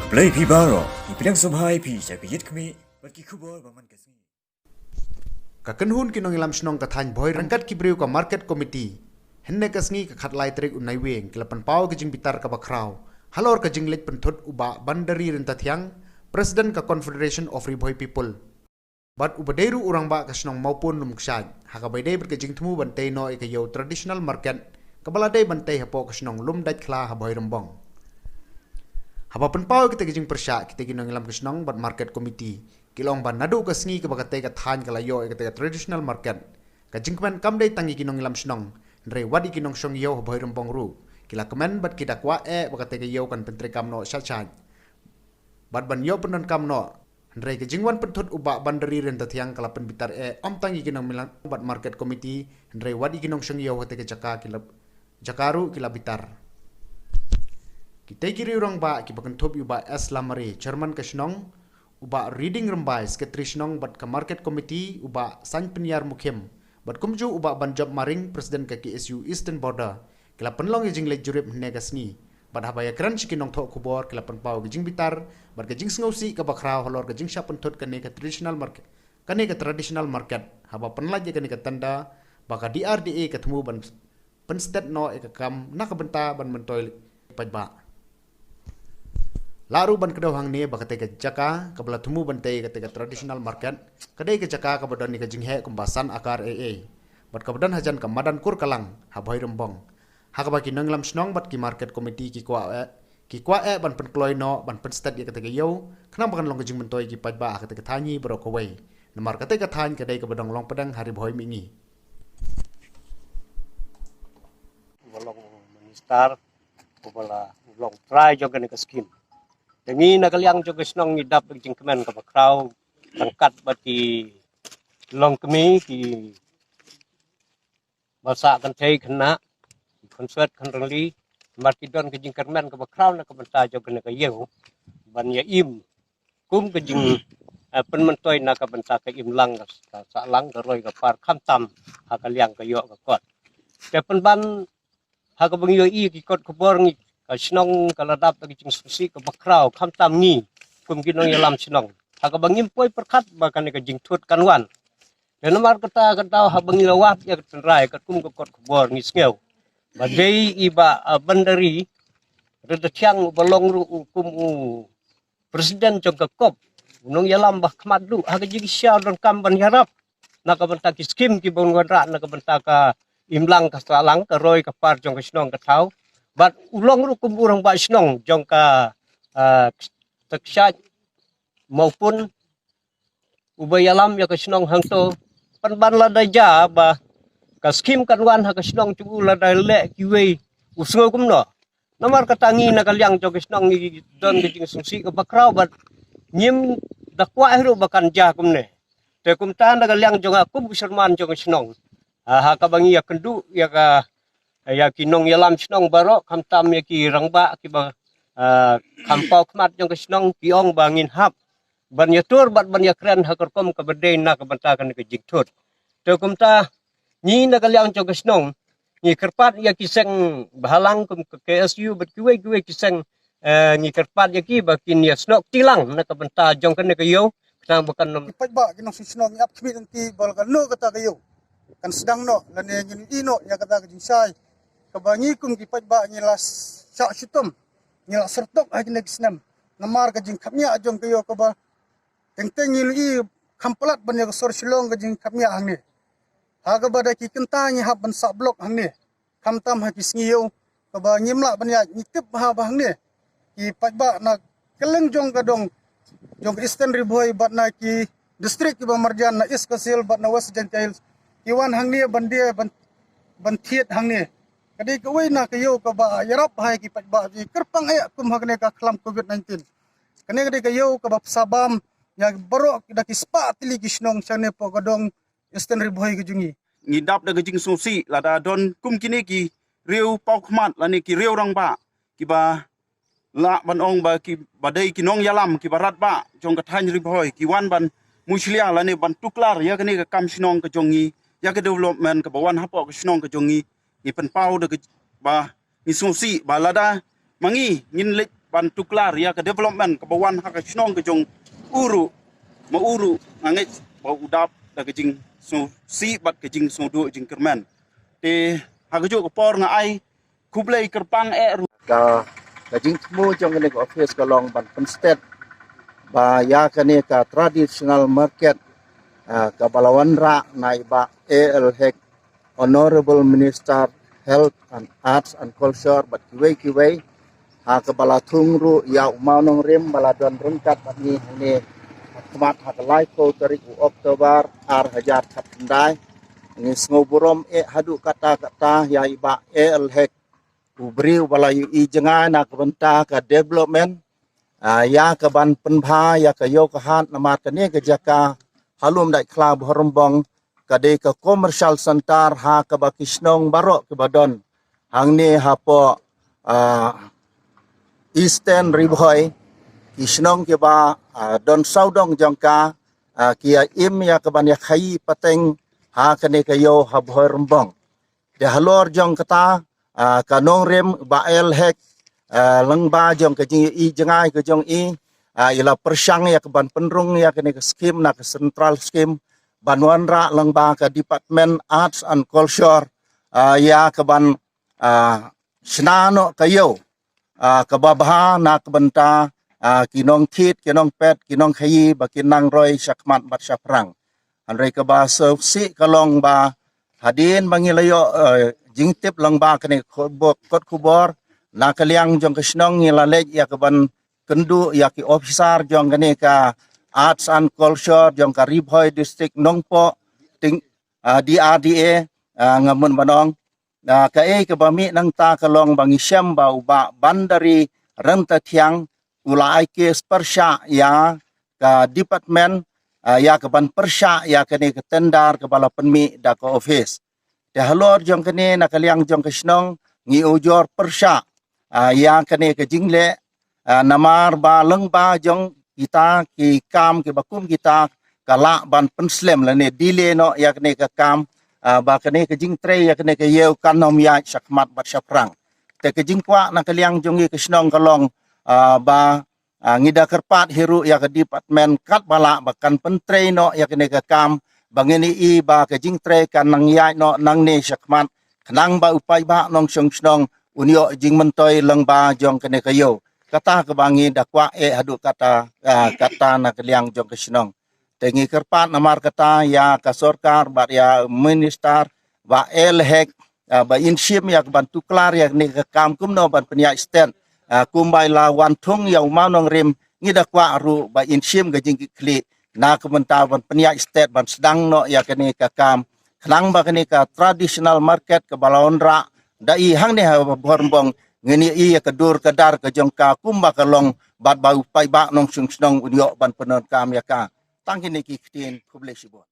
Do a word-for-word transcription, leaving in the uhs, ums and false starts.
Khublei phi baroh, ngi pdiang sngewbha ïa phi sha ka Ïit Khmih bad ki khubor ba man ka sngi. Ka kynhun ki nongïalam shnong ka thaiñ Bhoi ryngkat ki briew ka Market Committee hynne ka sngi ka khatlai tarik u Naiwieng ki la pynpaw ka jingbitar kaba khraw halor ka jingleit pynthut u Bah Bandari Ryntathiang, President ka Confederation of Ri Bhoi People. Bad uba dei ruh u rangbah ka shnong Mawpun Lumkshad, ha kaba ïadei bad ka jingthmu ban tei noh ïa ka ïew traditional market kaba la dei ban tei hapoh ka shnong Lumdaitkhla ha Bhoirymbong. Haba pynpaw ïa kita ki jingpyrshah, kita ki nongïalam ka shnong bad Market Committee ki la ong ba naduh ka sngi kaba katei ka thaiñ ka la ïoh ïa katei ka traditional market, ka jingkmen kam dei tang ïa ki nongïalam shnong, hynrei wat ïa ki nongshong ïew ha Bhoirymbong ruh ki la kmen bad ki da kwah eh ba katei ka ïew kan pyntreikam noh shat shat bad ban ïoh pyndonkam noh. Hynrei ka jingwan pynthut u Bah Bandari Ryntathiang ka la pynbitar eh ym tang ïa ki nongïalam bad Market Committee, hynrei wat ïa ki nongshong ïew ha katei ka jaka ki la, jaka ruh ki la bitar. Kitei ki riew rangbah kiba kynthup ïa u Bah S Lamare, Chairman ka shnong, u Bah Reading Rymbai, Secretary shnong bad ka Market Committee, u Bah Sainpyniar Mukhim, bad kumjuh u Bah Banjop Maring, President ka K S U Eastern Border, ki la pynlong ïa jingleit jurip hynne ka sngi. Bad haba ïakren sha ki nongthoh khubor ki la pynpaw ka jingbitar bad ka jingsngewsih kaba khraw halor ka jingshah pynthut kane ka traditional market, kane ka traditional market, haba pynlait ïa kane ka tender ba ka D R D A ka thmu ban pynsted noh ïa ka kam na ka bynta ban myntoi paidbah. Lah ruh ban kdew hangne ba katei ka jaka kaba la thmu ban tei ïa katei ka traditional market ka dei ka jaka kaba don ïa ka jingheh kumba san akar ei ei bad kaba don hajan ka madan Kurkalang ha Bhoirymbong. Ha kaba ki nongïalam shnong bad ki Market Committee ki kwah eh, ki kwah eh ban pynkloi noh ban pynsted ïa katei ka ïew khnang ba kan long ka jingmyntoi ïa ki paidbah ha katei ka thaiñ hi baroh kawei. Namar katei ka thaiñ ka dei kaba dang long pdeng ha Ri Bhoi mihngi. Uba long u minister, uba la long trai jong kane ka skim. Te ngi na ka liang jong ka shnong ngi dap da ka jingkmen kaba khraw ryngkat bad ki longkmie, ki ba sah kynthei khynnah, ki khun swet khun rangli, namar ki don ka jingkyrmen kaba khraw na ka bynta jong kane ka ïew ban ïa im kum ka jing, eh, pynmyntoi na ka bynta ka imlang ka, ka sahlang ka roi ka par khamtam ha ka liang ka ïoh ka kot. Te pynban ha kaba ngi ïohi ki kot khubor ngi, ka shnong ka la dap da ka jingsngewsih kaba khraw khamtam ngi kum ki nongïalam shnong. Ha kaba ngim poi pyrkhat ba kane ka jingthut kan wan. Te namar kata ka daw haba ngi la wad ïa ka tynrai katkum ka kot khubor ngi sngew ba dei i Bah, ah, Bandari Ryntathiang uba long ruh u kum u president jong ka COP, u nongïalam ba khmat duh ha ka jingshisha u donkam ban ïarap na ka bynta ki skim kiba un wanrah na ka bynta ka imlang ka sahlang ka roi ka par jong ka shnong ka thaw. Bad u long ruh kum u rangbah shnong jong ka, ah, Taksha Mawpun uba ïalam ïa ka shnong hangto. Pynban lada jia ba ka skim kan wan ha ka shnong jong u, lada leh kiwei u sngew kumno. Namar kata ngi na ka liang jong ka shnong ngi don ka jingsngewsih kaba khraw bad ngim da kwah hi ruh ba kan jia kumne. Te kumta na ka liang jong nga kum u chairman jong ka shnong, ah, ha kaba ngi ïakynduh ïa ka, ïa ki nongïalam shnong baroh khamtam ïa ki rangbah kiba, ah, kham paw khmat jong ka shnong ki ong ba ngin hap ban ïatur bad ban ïakren ha ka rukom kaba dei na ka bynta kane ka jingthut. Te kumta ngi na ka liang jong ka shnong ngi kyrpad ïa ki seng bhalang kum ka K S U bad kiwei kiwei ki seng, eh, ngi kyrpad ïa ki ba kin ïa snoh kti lang na ka bynta jong kane ka ïew khnang ba kan ym. Ki paidbah ki nongshong shnong ngi ap khmih lynti ba la kano kata ka ïew kan sdang noh lane ngin ïohi noh ïa kata ka jingshai kaba ngi kum ki paidbah ngi la shah shitom, ngi la syrtok ha kine ki snem. Namar ka jingkhapngiah jong ka ïew kaba teng teng ngi ïohi kham palat ban ïa ka sor Shillong ka jingkhapngiah hangne. Ha kaba da ki kynta ngi hap ban sah block hangne. Khamtam ha ki sngi ïew kaba ngim lah ban ïaid, ngi tip ha ba hangne ki paidbah na kylleng jong ka dong jong ka Eastern Ri Bhoi bad na ki district kiba marjan na East Khasi Hills bad na West Jaintia Hills ki wan hangne ban die ban, ban thied hangne. Ka dei kawei na ka ïew kaba ïarap ha ki paidbah, ki kyrpang eh kum ha kane ka khlam covid nineteen. Kane ka dei ka ïew kaba pynshai bam ïa baroh da ki spah tylli ki shnong shangne hapoh ka dong Eastern Ri Bhoi ka jong ngi. Ngi dap da ka jingsngewsih lada don kum kine ki riew paw khmat lane ki riew rangbah kiba lah ban ong ba ki ba dei ki nongïalam kiba radbah jong ka thaiñ Ri Bhoi ki wan ban mushlia lane ban tuklar ïa kane ka kam shnong ka jong ngi, ïa ka development kaba wan hapoh ka shnong ka jong ngi. Ngi pynpaw da ka ba ngi sngewsih ba lada ma ngi ngin leit ban tuklar ïa ka development kaba wan ha ka shnong ka jong u ruh, ma u ruh nga ngeit ba u dap da ka jingsngewsih bad ka jingsngewduh jingkyrmen. Te ha kajuh ka por nga ai khublei kyrpang eh ruh. Ka, ka jingthmu jong kane ka office ka long ban pynstet ba ïa kane ka traditional market, ah, kaba la wanrah na i Bah A L Hek, Honorable Minister Health and Arts and Culture bad kiwei kiwei, ha kaba la thung ruh ïa u mawnongrim ba la don ryngkat bad ngi hangne ha khmat ha ka laiphew tarik u October ar hajar khatkhyndai. Ngi sngewburom eh haduh katta katta ïa i Bah A L Hek, u briew ba la ïohi jngai na ka bynta ka development, ah, ïa ka ban pynbha ïa ka ïew ka hat namar kane ka jaka ha Lumdaitkhla Bhoirymbong ka dei ka commercial center ha kaba ki shnong baroh kiba don hangne hapoh, ah, Eastern Ri Bhoi, ki shnong kiba, ah, don sawdong jong ka, ah, ki ïa im ïa ka ban ïa khaïi pateng ha kane ka ïew ha Bhoirymbong. Te halor jong kata, ah, ka nongrim Bah A L Hek, ah, lyngba jong ka jingïohi jngai ka jong i, ah, i la pyrshang ïa ka ban pynrung ïa kane ka skim na ka central skim ban wanrah lyngba ka Department Arts and Culture, ah, ïa ka ban, ah, shna noh ka ïew, ah, kaba bha na ka bynta, ah, ki nongkit, ki nongpet, ki nongkhaïi ba kin nang roi shakhmat bad shaphrang. Hynrei kaba sngewsih ka long ba hadien ba ngi la ïoh, eh, jingtip lyngba kane ka khubor, kot khubor, na ka liang jong ka shnong ngi la leit ïa ka ban kynduh ïa ki officer jong kane ka Arts and Culture jong ka Ri Bhoi District Nongpoh, Ting, ah, D R D A, ah, Ngamon Banong. Ah, kaei kaba mih nangta ka long ba ngi shem ba u Bah Bandari Ryntathiang u la ai case pyrshah ïa ka department, ah, ïa ka ban pyrshah ïa kane ka tender kaba la pynmih da ka office. Te halor jong kane na ka liang jong ka shnong ngi ujor pyrshah, ah, ïa kane ka jingleh, ah, namar ba lyngba jong kita ki kam kiba kum kita ka lah ban pynslem lane delay noh ïa kane ka kam, ah, ba kane ka jingtrei ïa kane ka ïew kan ym ïaid shakhmat bad shaphrang. Te ka jingkwah na ka liang jong ngi ka shnong ka long, ah, ba, ah, ngi da kyrpad hi ruh ïa ka department katba lah ba kan pyntrei noh ïa kane ka kam ba ngin ïohi ba ka jingtrei kan nang ïaid noh nangne shakhmat khnang ba u paidbah nongshong shnong un ïoh jingmyntoi lyngba jong kane ka ïew. Kata kaba ngi da kwah eh haduh katta, ah, katta na ka liang jong ka shnong. Te ngi kyrpad namar kata ïa ka sorkar bad ïa minister Bah A L Hek, ah, ba in shim ïa ka ban tuklar ïa kane ka kam kumno ban pynïaid stet, ah, kumba i la wan thung ïa u mawnongrim, ngi da kwah ruh ba in shim ka jingkitkhlieh na ka bynta ban pynïaid stet ban sdang noh ïa kane ka kam khnang ba kane ka traditional market kaba la wanrah da i hangne ha Bhoirymbong ngin ïohi ïa ka dur ka dar ka jong ka kumba ka long bad ba u paidbah nongshong shnong un ïoh ban pyndonkam ïa ka. Tang kine ki ktien, khublei shibun.